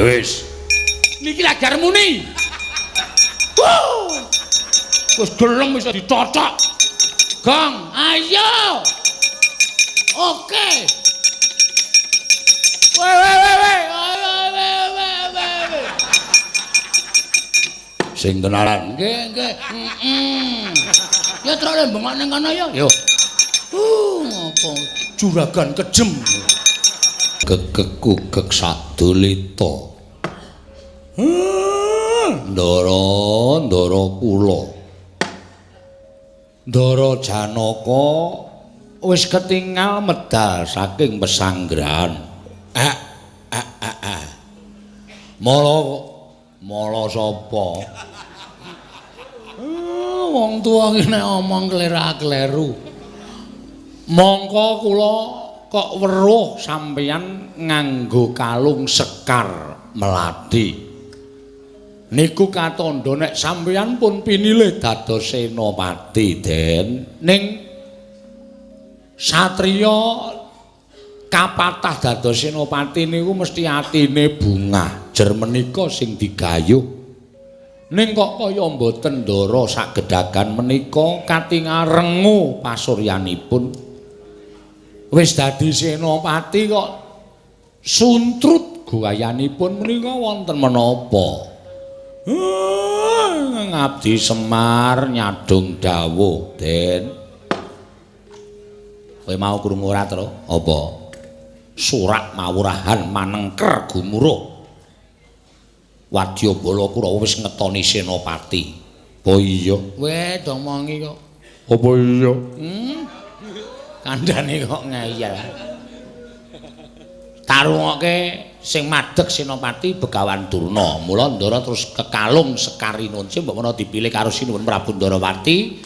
Wis. Niki lagar muni. Wis gelem wis dicocok. Gong, ayo. Oke. Weh weh weh weh. Sing tenanan. Nggih, nggih. Heeh. Ya trole bengok ning kono ya. Yo. Ngopo juragan kejem. Gegekugek sadulita. Ndara, ndara kula. Ndara Janaka wis ketingal medal saking pesanggrahan. Mala mala sapa? Wong tuwa ki nek omong klera-kleru. Mongko kula kok weruh sampeyan nganggo kalung sekar melati. Niku katandha nek sampeyan pun pinilih dados senopati, Den. Ning satriya kapatah dados senopati niku mesti atine bungah. Jer menika sing digayuh. Ning kok kaya mboten ndara sagedhagan menika katingal rengu pasuryanipun. Wis dadi senopati kok suntrut guayanipun menika wonten menapa? Ngabdi Semar nyadong dawuh, Den. Kowe mau krungu ora, Tru? Apa? Surak mawurahan manengker gumuruh. Wadyabala Kurawa wis ngetoni senopati. Apa iya? Weh, domongi kok. Apa iya? Kandhane kok ngeyel. Tarungoke sing madheg senopati Begawan Durna. Mula Ndara terus kekalung Sekar Rinunce mbok menawa dipilih karo Sinuwun Prabu Ndarawati.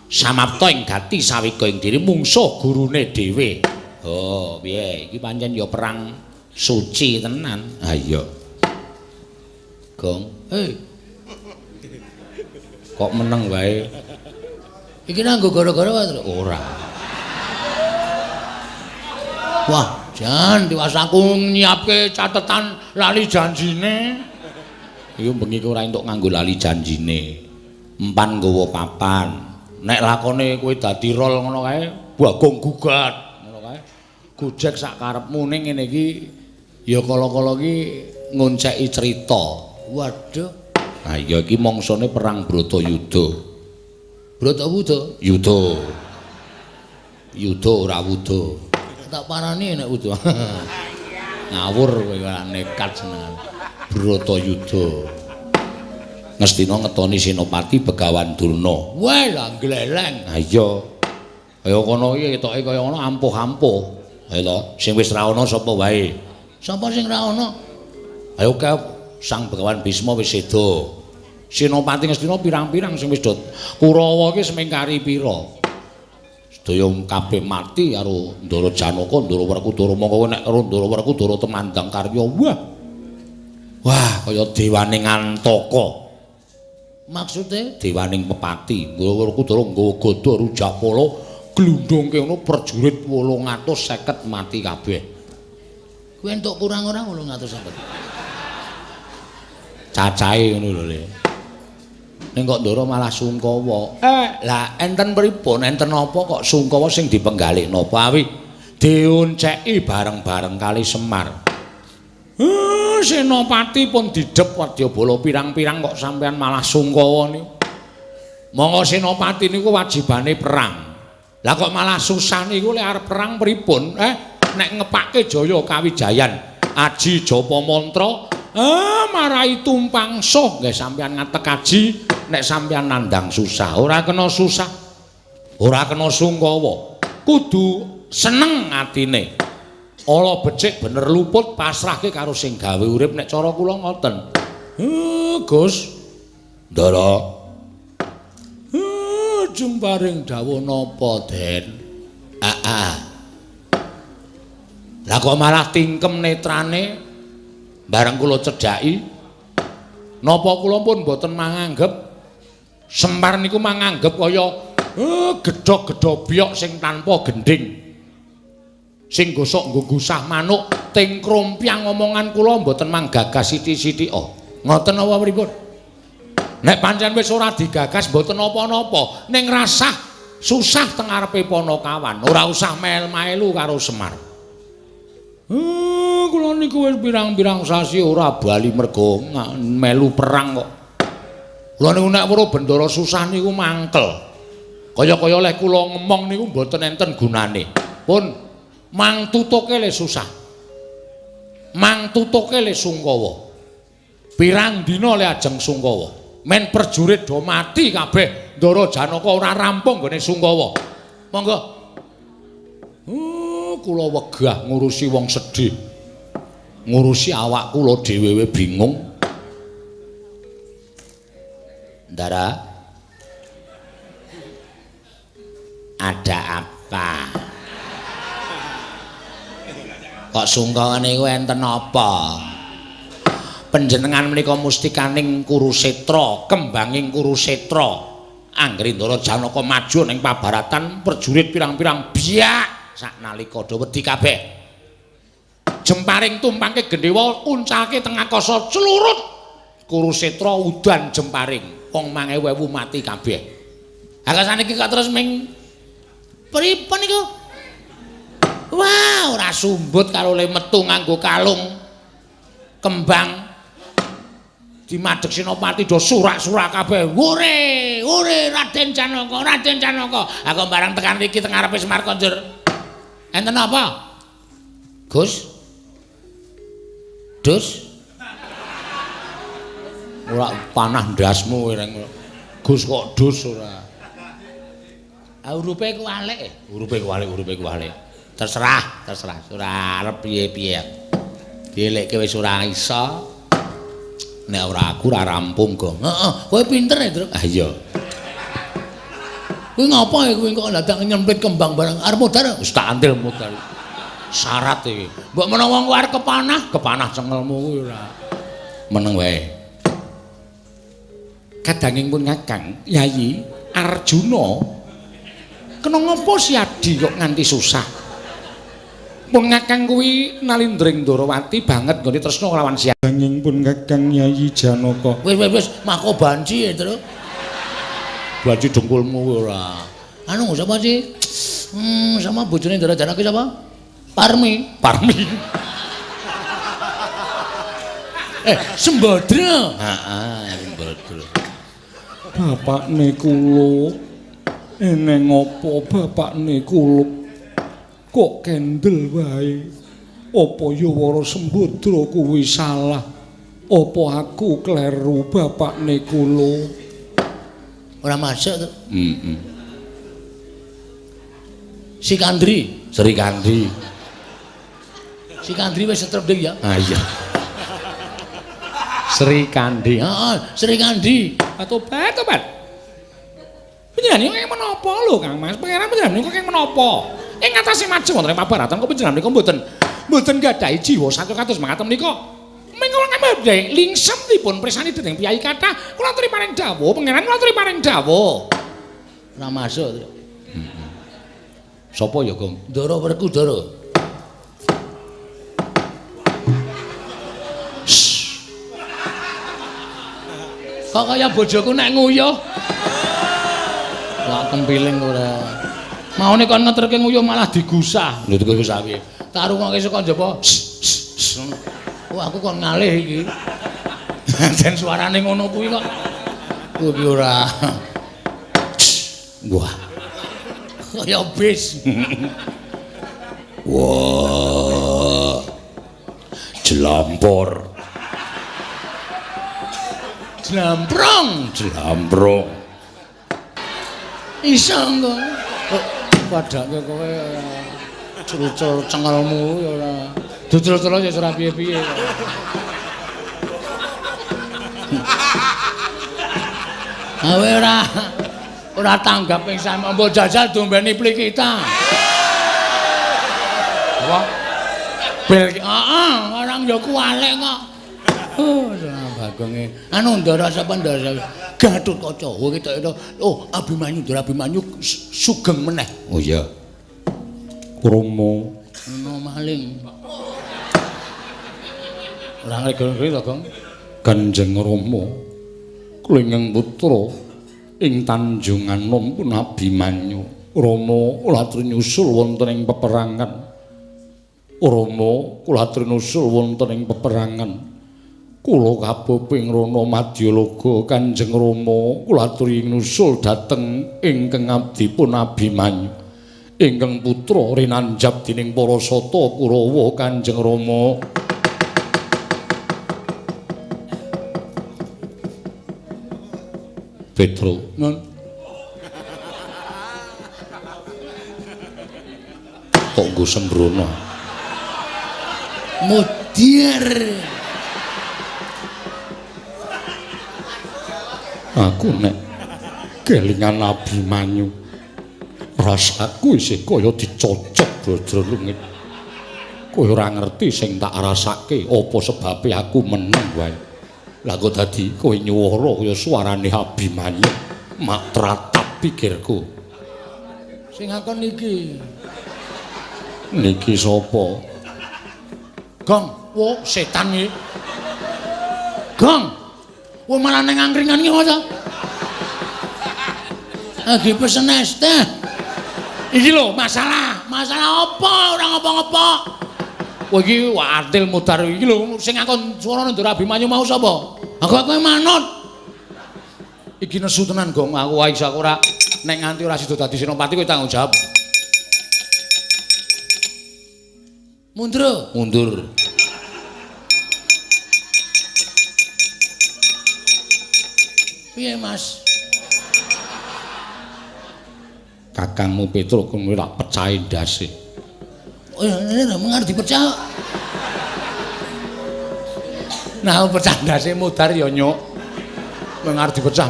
Samapta ing gati sawega ing diri mungsuh gurune dhewe. Oh, piye? Iki pancen ya perang suci tenan. Ha iya. Gong. Hei. Kok meneng wae? Iki nanggo gara-gara wae, ora. Wah, jan tiwas aku nyiapke catetan lali janjine. Iku bengi ora entuk nganggo lali janjine. Empan nggawa papan. Nek lakone kowe dadi rol ngono kae, Bagong gugat ngono kae. Gojek sak karepmu ning ngene iki ya kala-kala iki ngonceki crita. Waduh. Ha iya iki mangsane perang Bratayuda. Bratawuda? Yuda. Yuda ora wuda. Tak parani nek wuda. Ngawur kowe ora nekat senengane. Bratayuda. Ngastina ngetoni Senopati Begawan Durna. Wah, lah gleleng. Ha iya. Kaya kono iki ketoke kaya ngono ampuh-ampuh. Ayo to, sing wis ra ana sapa wae? Sapa sing ra ana? Ayo kae Sang Begawan Bisma wis seda. Senopati Ngastina pirang-pirang sing wis do. Kurawa iki semingkari pira? Sedaya kabeh mati karo Ndara Janaka, Ndara Werkudara. Mongko nek karo Ndara Werkudara temandang karya. Wah. Wah, kaya dewaning Antaka. Maksude dewaning Pepati. Ndara Werkudara nggawa gada Rujapala glundhungke ngono prajurit 850 mati kabeh. Kuwi entuk kurang ora 850? Cacahe ngono lho, Le. Ning kok Ndara malah sungkawa. Lah enten pripun? Enten apa kok sungkawa sing dipenggalih napa awi dionceki bareng-bareng kali Semar. Senopati pun didhep wadyabala pirang-pirang kok sampean malah sungkawa niku. Monggo senopati niku wajibane perang. Lah kok malah susah niku lek arep perang pripun? Nek ngepake Jaya Kawijayan, aji japa mantra, marai tumpang suh nggih sampean ngatek aji nek sampean nandang susah. Ora kena susah. Ora kena sungkawa. Kudu seneng atine. Ala becik bener luput pasrahke karo sing gawe urip nek cara kula ngoten. Gus. Ndara. Jung paring dawuh napa, Den? Lah kok malah tingkem netrane bareng kula cedhaki. Napa kula pun mboten manganggep Semar niku manganggep kaya gedhog-gedhobyok sing tanpa gendhing. Sing gosok nggo gusah manuk ting krompyang omongan kula mboten manggagas sithik-sithik. Oh, ngoten apa pripun? Nek pancen wis ora digagas mboten napa-napa, ning rasah susah teng ngarepe Panakawan, ora usah mel-melu karo Semar. Kula niku wis pirang-pirang sasi ora bali mergo melu perang kok. Kula niku nek weruh Bendara susah niku mangkel. Kaya-kaya leh kula ngemong niku mboten enten gunane. Pun mang tutuke le susah. Mang tutuke le sungkawa. Pirang dina le ajeng sungkawa. Men prajurit do mati kabeh, Ndara Janaka ora rampung nggone sungkawa. Monggo. Kula wegah ngurusi wong sedih. Ngurusi awak kula dhewe bingung. Ndara, ada apa? Kok sungkawa niku enten apa? Panjenengan menika mustikaning Kurusetra, kembanging Kurusetra. Anggere Ndara Janaka maju ning pabaratan prajurit pirang-pirang biak saknalika do wedi kabeh. Jemparing tumpangke gendhewa uncalke teng angkasa celurut. Kurusetra udan jemparing, wong 1000 mati kabeh. Ha kok saniki kok terus ming pripun niku? Wah, ora sumbut karo le metu nganggo kalung kembang. Dimadhek Senopati do surak-surak kabeh. Ore, ore Raden Janaka, Raden Janaka. Ha kok barang tekan iki teng ngarepe Semar konjur. Enten apa? Gus. Dus. Ora panah ndasmu reng. Gus kok dus ora. Ah urupe kuwalik, urupe kuwalik, urupe kuwalik. Terserah, terserah. Ora arep piye-piye. Dielekke wis ora iso. Nek ora aku ora rampung, Gong. Heeh, kowe pinter ya, Truk. Ah iya. Kuwi ngapa ya kuwi kok dadak nyempit kembang barang arep modar? Wis tak antil modar. Syarat iki. Mbok menawa engko arep kepanah, kepanah cengelmu kuwi ora. Meneng wae. Kadanging pun Kakang Yayi Arjuna kena ngapa si Adi kok nganti susah? Pun Kakang kuwi nalindring Ndorowati banget nggone tresna kelawan si Adi. Pun Kakang Yayi Janaka. Wis wis wis mako banci ya, Truk. Banci dengkulmu kuwi ora. Anu sapa sih? Sama bojone Ndara Janaka sapa? Parmi. Parmi. Sembadra. Heeh, Sembadra. Bapakne kula eneng apa bapakne kula kok kendel wae? Apa ya Wara Sembadra kuwi salah? Apa aku kleru bapakne kula? Ora masuk to. Heeh. Si Kandri, Sri Kandi. Si Kandri wis setrep dik ya? Ah iya. Sri Kandi. Heeh, Sri Kandi. Tobat, tobat. Panjenengan niku kenging menapa lho, Kang Mas? Pangeran panjenengan niku kenging menapa? Ing ngatasé maju wonten ing pabaratan kok panjenengan niku mboten gadhahi jiwa satya kados mekaten menika. Ming kula ngamedhe lingsem dipun pirsani dening piyai kathah. Kula aturi paring dawuh, pangeran kula aturi paring dawuh. Ora masuk. Heeh. Sapa ya, Gong? Ndara Werkudara. Kok kaya bojoku nek nguyuh. Lak tempiling ora. Maune kon ngeterke nguyuh malah digusah. Lho digusah piye? Tak rungokke saka njaba. Wah aku kon ngalih iki. Den suarane ngono kuwi kok. Kuwi ki ora. Wah. Kaya bis. Wah. Jlampor. Jlamprong, jlamprong. Iso engko. Kok padake kowe ora crucul cengelmu ya ora. Ducul-cul ya ora piye-piye. Awe ora tanggap ing sampe mbok jajal dombeni plikita. Apa? Bel heeh, orang ya kuwalek kok. Oh, bagonge. Anu Ndara sapa Ndara? Gatotkaca. Oh, ketok itu. Oh, Abimanyu, Ndara Abimanyu sugeng meneh. Oh iya. Krama Ana maling. Ora ngrego-ngrego to, Gong. Kanjeng Rama klengeng putra ing Tanjunganom pun Abimanyu. Rama kula aturi nyusul wonten ing peperangan. Rama kula aturi nyusul wonten ing peperangan. Kula kaboping rana madyalaga Kanjeng Rama kula aturi nyusul dhateng ingkang abdipun Abimanyu. Ingkang putra rinanjab dening para sata Kurawa Kanjeng Rama. Petro, non. Kok nggo sembrono? Mudir. Aku nek kelingan Abimanyu, rasaku isih kaya dicocok brodro lungit. Kowe ora ngerti sing tak rasake, apa sebabe aku meneng wae. Lah kok dadi kowe nyuwara kaya suarane Abimanyu, mak tratap pikirku. Sing akon niki. Niki sapa? Gong, wo setan iki. Gong. Wo malah ning angkringan iki ta? Lagi pesen es teh. Iki lho masalah, masalah apa ora ngopo-ngopo. Kowe iki adil mudar iki lho sing ngakon suarane Ndara Abimanyu mau sapa? Aku manut. Iki nesu tenan, Gong. Aku wae iso ora nek nganti ora sida dadi senopati kowe tanggung jawab. Mundur. Mundur. Piye, Mas? Kakangmu Petruk kuwi tak pecahi ndase. Oh, ini mengarep dipecah. Nah, pecah ndase mudar ya, Nyuk. Mengarep dipecah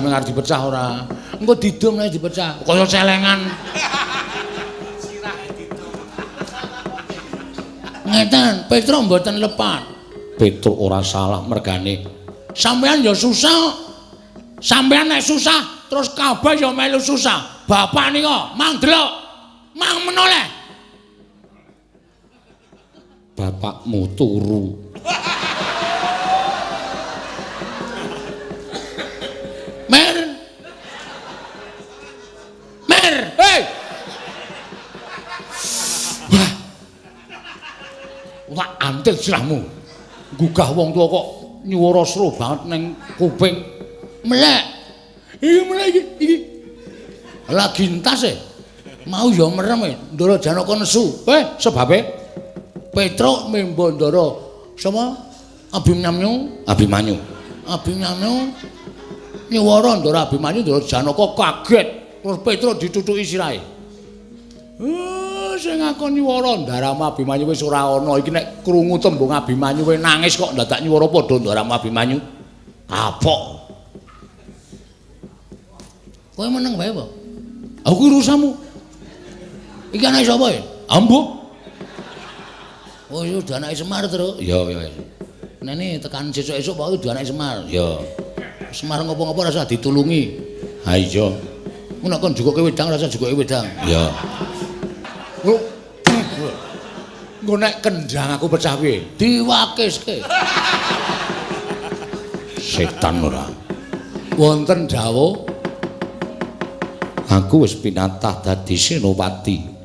ora. Engko didum nek dipecah. Kaya celengan. Sirah didum. Ngeten, Petruk mboten lepat. Petruk ora salah mergane. Sampeyan ya susah. Sampeyan nek susah, terus kabeh ya melu susah. Bapak nika mang delok, mang menoleh. Bapakmu turu. Mer. Mer, hei. Wah. Ora antil sirahmu. Gugah wong tuwa kok nyuwara seru banget ning kuping. Melek. Iki melek iki, iki. Lagi entas e. Mau ya merem e, Ndara Janaka nesu. Sebabe Petruk membo Ndara sapa? Abimanyu, Abimanyu. Abimanyu nyuwara Ndara Abimanyu, Ndara Janaka kaget. Terus Petruk ditutuki sirahe. Sing ngakon nyuwara Ndaramu Abimanyu wis ora ana. Iki nek krungu tembung Abimanyu wis nangis kok dadak nyuwara padha Ndaramu Abimanyu. Kapok. Kowe meneng wae apa? Aku urusanmu. Iki anake sapa ya? Ambuh. Oh, iya udah anake Semar, Truk. Iya, iya. Nene tekan sesuk-esuk pokoke udah anake Semar. Iya. Semar ngopo-ngopo rasa ditulungi. Ha iya. Ku nek kon jukuke wedang rasa jukuke wedang. Iya. Engko nek kendang aku pecah piye? Diwakiske. Setan ora. Wonten dawuh aku wis pinatah dadi senopati.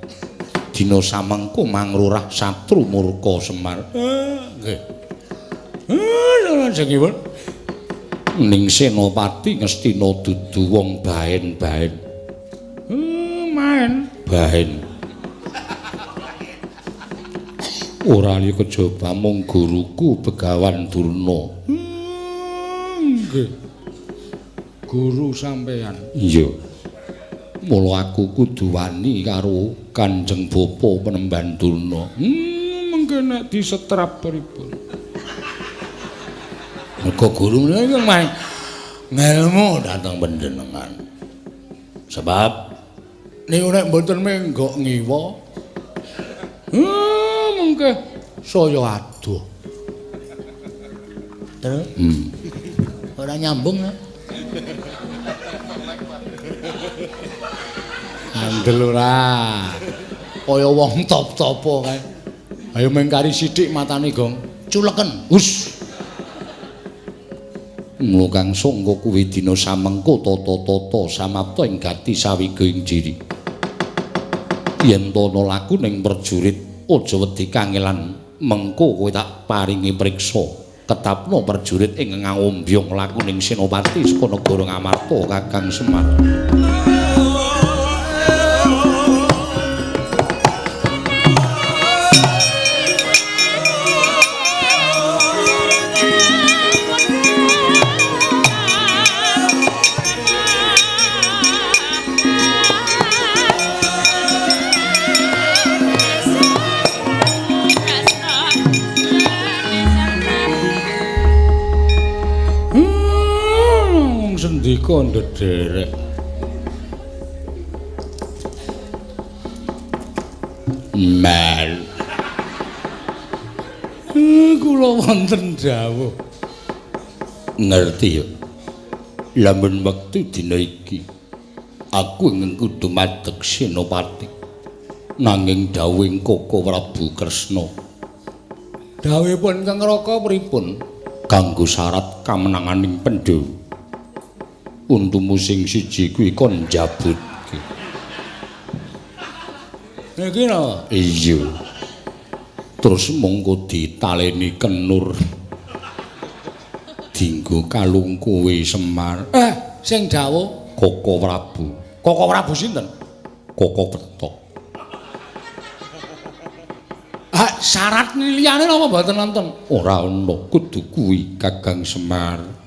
Dina samengko mangrurah satru murka Semar. Nggih. Lajengipun ning senopati Ngastina dudu wong baen-baen. Maen baen. Ora liya kejaba mung guruku Begawan Durna. Nggih. Guru sampeyan. Iya. Mula aku kudu wani karo Kanjeng Bapa Penemban Durna. Mengke nek disetrap pripun? Mergo guru menika main ngelmu dhateng panjenengan. Sebab niku nek mboten menggok ngiwa, mengke saya adoh. Terus? Ora nyambung ya. Andel ora. Kaya wong top-topo kae. Ayo mengkari sithik matane, Gong. Culeken. Hus. Mula Kang Sangga kuwi dina samengko tata-tata samapta ing gati sawiga ing jiri. Yen to ana laku ning prajurit aja wedi kangelan, mengko kowe tak paringi priksa. Ketapno prajurit ing ngangombyong laku ning senopati saka negara Ngamarta Kakang Semar. Sendika ndederek. Mel. Kula wonten dawuh. Ngerti ya. Lamun wektu dina iki aku ingkang kudu madeg senopati. Nanging dawuhing Koko Prabu Kresna. Dawuhipun Kang Raka pripun? Kanggo syarat kamenanganing Pandhawa. Untumu sing siji kuwi kon njabutke. Niki napa? Iya. Terus mongko ditaleni kenur. Dinggo kalung kowe Semar. Sing dawuh Koko Prabu. Koko Prabu sinten? Koko Petok. Ah, syarat liyane napa mboten wonten? Ora ana, kudu kuwi Kakang Semar.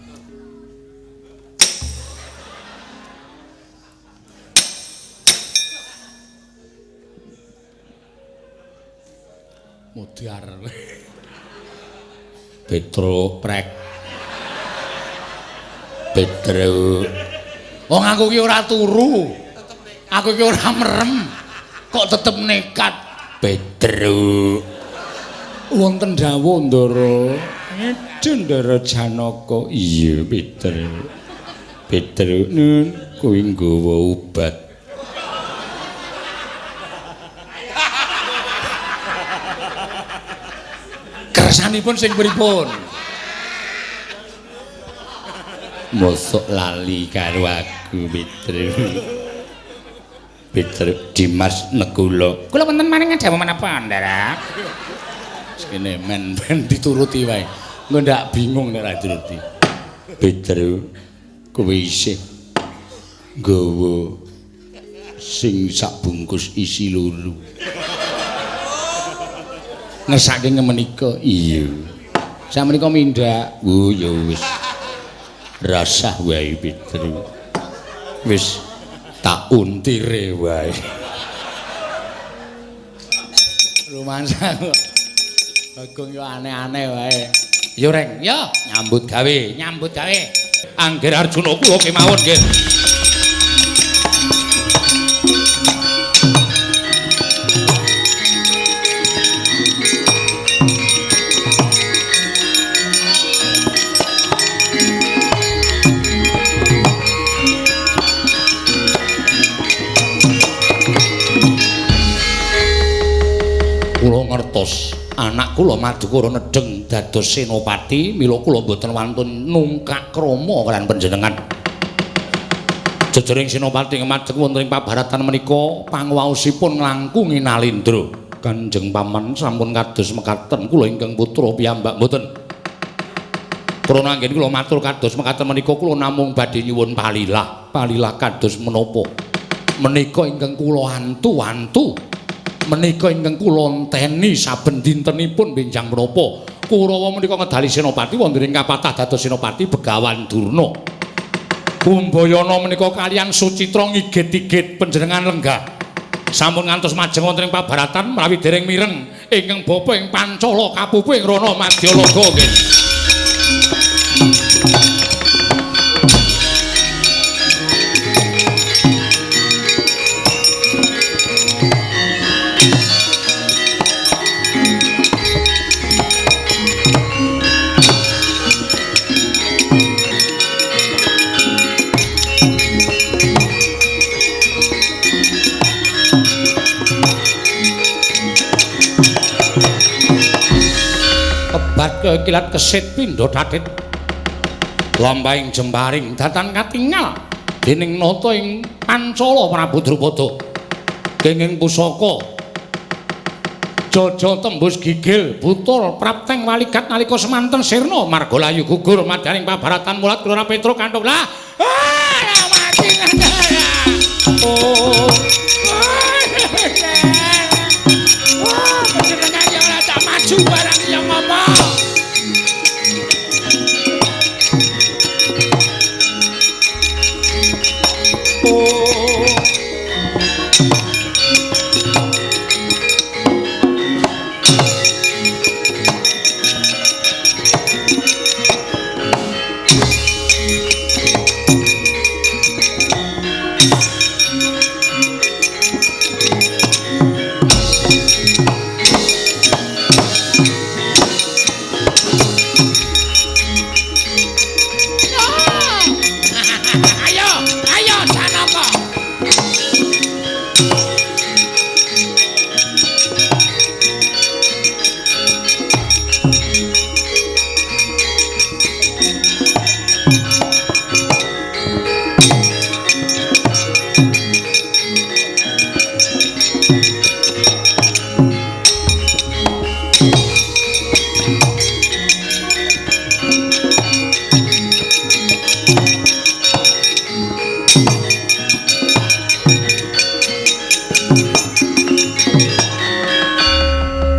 Modar. Petro prek. Petro. Wong aku ki ora turu. Aku ki ora merem. Kok tetep nekat. Petro. Wonten dawuh Ndara. Ndara Janaka. Iya, Petro. Petro nun kuwi nggawa obat. Kersanipun sing pripun? Mosok lali karo aku, Petro. Petro Dimas Nekula. Kula wonten maring dawuh menapa, Ndara? Sekene men ben dituruti wae. Engko ndak bingung nek ora dituruti. Petro kowe isih nggawa sing sak bungkus isi loro. Ngersake menika. Iya. Sakmenika mindhak. Oh ya wis. Rasah wae Petro. Wis tak untire wae. Rumansa Bagong yo aneh-aneh wae. Yo Reng, yo nyambut gawe, nyambut gawe. Angger Arjuna kula kemawon nggih. Kula ngertos anak kula Madukara nedheng dados senopati, mila kula mboten wantun nungkak krama kaliyan panjenengan. Jejering senopati madeg wonten ing pabaratan menika pangwaosipun nglangkungi Nalindra. Kanjeng Paman sampun kados mekaten kula ingkang putra piyambak mboten. Krana anggen kula matur kados mekaten menika kula namung badhe nyuwun palilah. Palilah kados menapa? Menika ingkang kula antu-antu. Menika ingkang kula enteni saben dintenipun benjang menapa Kurawa menika ngedali senopati wonten ing kapatah dados senopati Begawan Durna. Kumbayana menika kaliyan Sucitra ngigit-igit panjenengan lenggah. Sampun ngantos majeng wonten ing pabaratan menawi dereng mireng ingkang bapa ing Pancala kapupu ing Rana Madyalaga nggih. Sebat kilat kesit pindha datit. Lampahing jemparing datan katingal dening nata ing Pancala Prabu Drupada. Kenging pusaka jaja tembus gigil butul prapteng waligat nalika semanten sirna marga layu gugur madyaning pabaratan mulat Kelurahan Petruk kantuk lah. Ah, mati. Oh. Wah, panjenengan ya ora tak maju barang ya ngomong. Oh.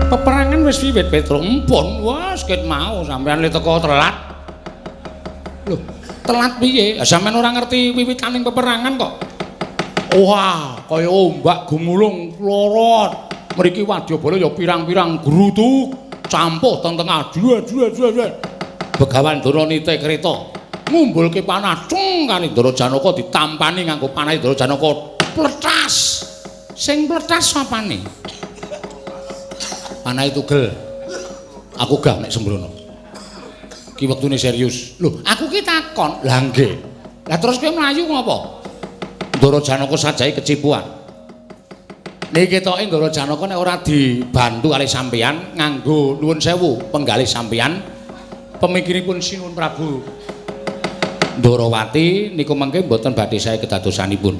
Peperangan wis wiwit Petruk empun, wah ket mau sampean le teko telat. Lho, telat piye? Sampean ora ngerti wiwitaning peperangan kok. Wah, kaya ombak gumulung lorot. Mriki wadyabala ya pirang-pirang grutuk campuh teng tengah. Dua. Begawan Durna nite kreta ngumbulke panah cung kali Ndara Janaka ditampani nganggo panah Ndara Janaka pletas. Sing pletas apane? Panah tugel. Aku gah nek sembrono. Ki wektune serius. Lho, aku ki takon. Lah nggih. Lah terus kowe mlayu ngopo? Ndara Janaka sajae kecipuan. Niki ketoke Ndara Janaka nek ora dibantu kalih sampeyan nganggo nuwun sewu penggalih sampeyan pemikiripun Sinuwun Prabu Ndarawati niku mengke mboten badhe sae kedadosanipun.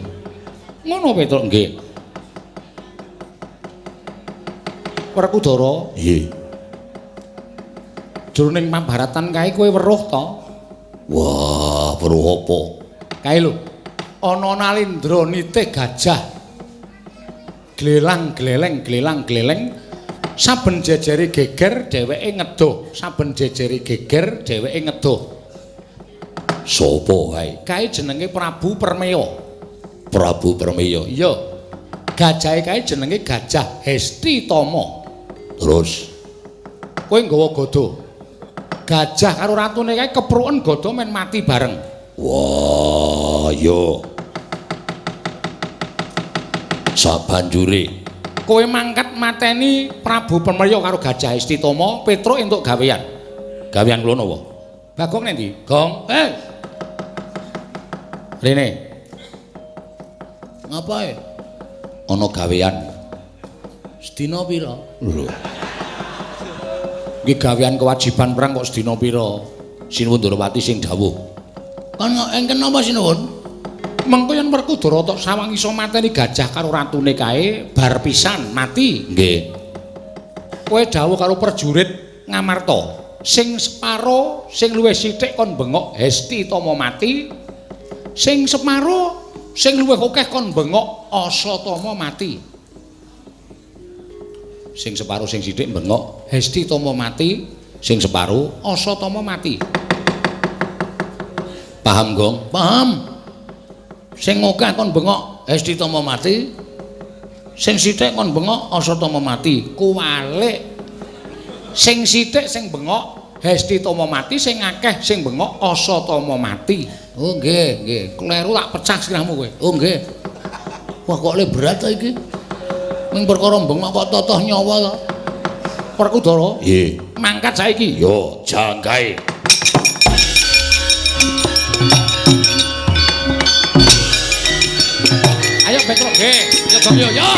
Ngono Petruk nggih. Werkudara, nggih. Jroning pambaratan kae kowe weruh to? Wah, weruh apa? Kae lho. Ana Nalindra nitih gajah. Glelang gleleng glelang gleleng saben jejere geger dheweke ngedoh, saben jejere geger dheweke ngedoh. Sapa kae? Kae jenenge Prabu Permeya. Prabu Permeya. Iya. Gajahe kae jenenge Gajah Hesti Tama. Terus kowe nggawa gada. Gajah karo ratune kae kepruken gada men mati bareng. Wah, yo. Sabanjure kowe mangkat mateni Prabu Permeya karo Gajah Hesti Tama, Petruk entuk gawean. Gawean kula napa? Bagong nek ndi? Gong. Eh. Rene. Ngapae? Ana gawean. Sedina pira? Lho. Iki gawean kewajiban perang kok sedina pira? Sinuwun Ndarawati sing dawuh. Kan engken napa sinuwun? Mengko yen Werkudara tok sawang iso mateni gajah karo ratune kae bar pisan mati. Nggih. Kowe dawuh karo prajurit Ngamarta, sing separo sing luwih sithik kon bengok Hesti Tama mati, sing separo sing luwih akeh kon bengok Asatama mati. Sing separo sing sithik bengok Hesti Tama mati, sing separo Asatama mati. Paham, Gong? Paham. Sing akeh kon bengok Hesti Tama mati, sing sithik kon bengok Asatama mati. Kuwalik. Sing sithik sing bengok Hesti Tama mati, sing akeh sing bengok Asatama mati. Oh nggih, nggih. Kleru tak pecah sirahmu kowe. Oh nggih. Wah kok le berat ta iki. Ming perkara bengok kok totoh nyawa to. Werkudara. Nggih. Mangkat saiki. Yo, jangkae. Ayo Petruk nggih. Yo Gong yo yo.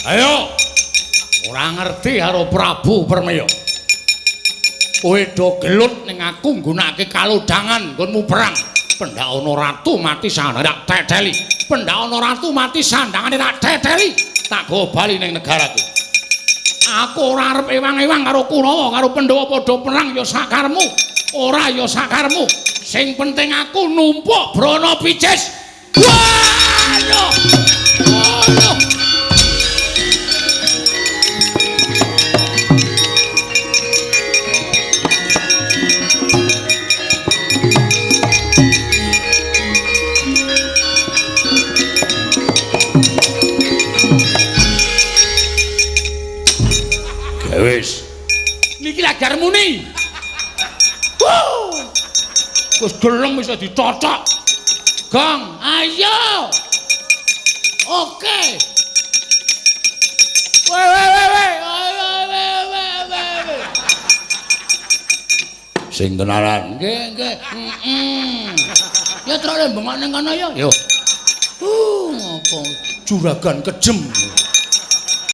Ayo. Ora ngerti karo Prabu Permaya. Kowe do gelut ning aku nggunakake kalodhangan nggonmu perang. Pendak ana ratu mati sandangane tak teteli. Pendak ana ratu mati sandangane tak teteli. Tak gawa bali ning negaraku. Aku ora arep ewang-ewang karo Kurawa karo Pandhawa padha perang ya sakarmu. Ora ya sakarmu. Sing penting aku numpuk Brana Picis. Waduh. Waduh. Wis. Niki lagar muni. Wis gelem iso dicocok. Gong, ayo. Oke. We we we we. We we. Sing tenanan. Nggih, nggih. Heeh. Ya trok bengok ning kono ya. Yo. Ngopo juragan kejem.